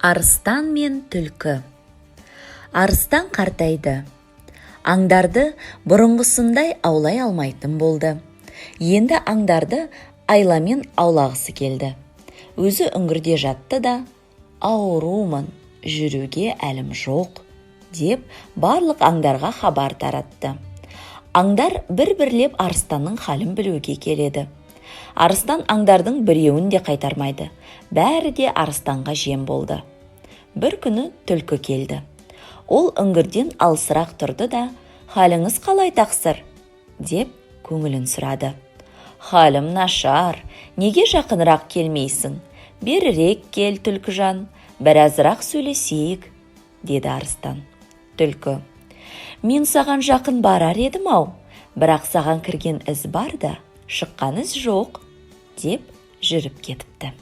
Арыстан мен түлкі. Арыстан қартайды. Аңдарды бұрынғысындай аулай алмайтын болды. Енді аңдарды айламен аулағысы келді. Өзі үңгірде жатты да, «Аурумын, жүруге әлім жоқ», – деп барлық аңдарға хабар таратты. Аңдар бір-бірлеп арыстанның халін білуге келеді. Арыстан аңдардың біреуін де қайтармайды. Бәрі де арыстанға жем болды. Бір күні түлкі келді. Ол үңгірден алысырақ тұрды да, «Халіңіз қалай, тақсыр?» – деп көңілін сұрады. «Халім нашар, неге жақынырақ келмейсің? Берірек кел, түлкіжан, біразырақ сөйлесейік», – деді арыстан. Түлкі: «Мен саған жақын барар едім ау, бірақ саған кірген із бар да, шыққан із жоқ», – деп жүріп кетіпті.